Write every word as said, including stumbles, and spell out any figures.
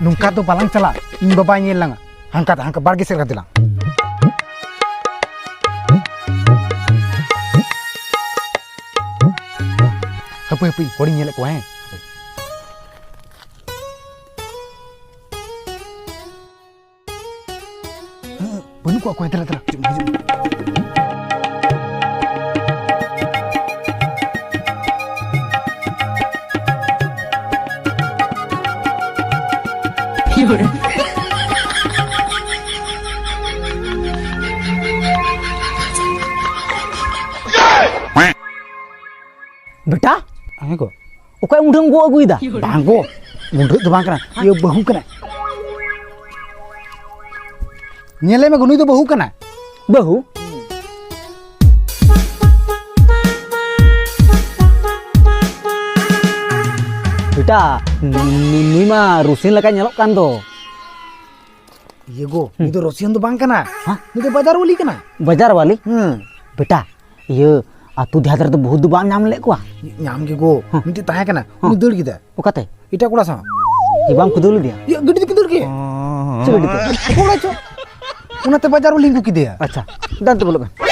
ᱱᱚᱝᱠᱟ ᱫᱚ ᱵᱟᱞᱟᱝ ᱪᱟᱞᱟᱜ, ᱤᱧ ᱵᱟᱵᱟᱭ ᱧᱮᱞ ᱞᱟᱝᱟ᱾ ᱦᱟᱱᱠᱟ ᱫᱚ, ᱦᱟᱱᱠᱟ ᱵᱟᱲᱜᱮ ᱥᱮᱫ ᱨᱮ ᱫᱮᱞᱟᱝ᱾ ᱦᱟᱹᱯᱟᱹᱭ, ᱦᱟᱹᱯᱟᱹᱭ, ᱦᱚᱲᱤᱧ ᱧᱮᱞᱮᱫ ᱠᱚᱣᱟ, ᱦᱮᱸ᱾ ᱵᱟᱹᱱᱩᱜ ᱠᱚᱣᱟ ᱚᱠᱚᱭ, ᱫᱮᱞᱟ, ᱫᱮᱞᱟ, ᱦᱤᱡᱩᱜ ᱢᱮ, ᱦᱤᱡᱩᱜ ᱢᱮ᱾ ᱵᱮᱴᱟ, ᱦᱮᱸ ᱜᱚ᱾ ᱚᱠᱚᱭ ᱢᱩᱰᱷᱟᱹᱢ ᱜᱚᱜ ᱟᱹᱜᱩᱭᱮᱫᱟ? ᱵᱟᱝ ᱜᱚ, ᱢᱩᱰᱷᱟᱹᱜ ᱫᱚ ᱵᱟᱝ ᱠᱟᱱᱟ, ᱤᱭᱟᱹ ᱵᱟᱹᱦᱩ ᱠᱟᱱᱟ᱾ ᱧᱮᱞᱮ ᱢᱮ ᱜᱚ, ᱱᱩᱭ ᱫᱚ ᱵᱟᱹᱦᱩ ᱠᱟᱱᱟ᱾ ᱵᱟᱹᱦᱩ? ᱵᱮᱴᱟ, ᱱᱩ-, ᱱᱩ-, ᱱᱩᱭ ᱢᱟ ᱨᱩᱥᱤᱱ ᱞᱮᱠᱟᱭ ᱧᱮᱞᱚᱜ ᱠᱟᱱ ᱫᱚ᱾ ᱤᱭᱟᱹ ᱜᱚ, ᱦᱩᱸ᱾ ᱱᱩᱭ ᱫᱚ ᱨᱩᱥᱤᱭᱟᱱ ᱫᱚ ᱵᱟᱝ ᱠᱟᱱᱟ᱾ ᱦᱮᱸ? ᱱᱩᱭ ᱫᱚ ᱵᱟᱡᱟᱨ ᱣᱟᱞᱤ ᱠᱟᱱᱟ᱾ ᱵᱟᱡᱟᱨ ᱣᱟᱞᱤ? ᱦᱩᱸ᱾ ᱵᱮᱴᱟ, ᱤᱭᱟᱹ, ᱟᱹᱛᱩ ᱫᱮᱦᱟᱛ ᱨᱮᱫᱚ ᱵᱟᱹᱦᱩ ᱫᱚ ᱵᱟᱢ ᱧᱟᱢ ᱞᱮᱫ ᱠᱚᱣᱟ? ᱧᱟᱢ ᱜᱮ ᱜᱚ᱾ ᱦᱮᱸ᱾ ᱢᱤᱫᱴᱤᱡ ᱛᱟᱦᱮᱸ ᱠᱟᱱᱟ, ᱦᱮᱸ᱾ ᱩᱱᱤ ᱫᱟᱹᱲ ᱠᱮᱫᱟ᱾ ᱚᱠᱟᱛᱮ? ᱮᱴᱟᱜ ᱠᱚᱲᱟ ᱥᱟᱶ᱾ ᱪᱮᱫ, ᱵᱟᱢ ᱠᱷᱩᱫᱟᱹᱣ ᱞᱮᱫᱮᱭᱟ? ᱤᱭᱟᱹ, ᱜᱟᱹᱰᱤ ᱛᱮᱠᱤᱱ ᱫᱟᱹᱲ ᱠᱮᱫ᱾ ᱪᱮᱫ ᱜᱟᱹᱰᱤ ᱛᱮ? ᱠᱚᱲᱟ ᱪᱚ᱾ ᱚᱱᱟᱛᱮ ᱵᱟᱡᱟᱨ ᱣᱟᱞᱤᱧ ᱟᱹᱜᱩ ᱠᱮᱫᱮᱭᱟ᱾ ᱟᱪᱪᱷᱟ, ᱫᱟᱱ ᱛᱮ ᱵᱚᱞᱚᱜ ᱢᱮ᱾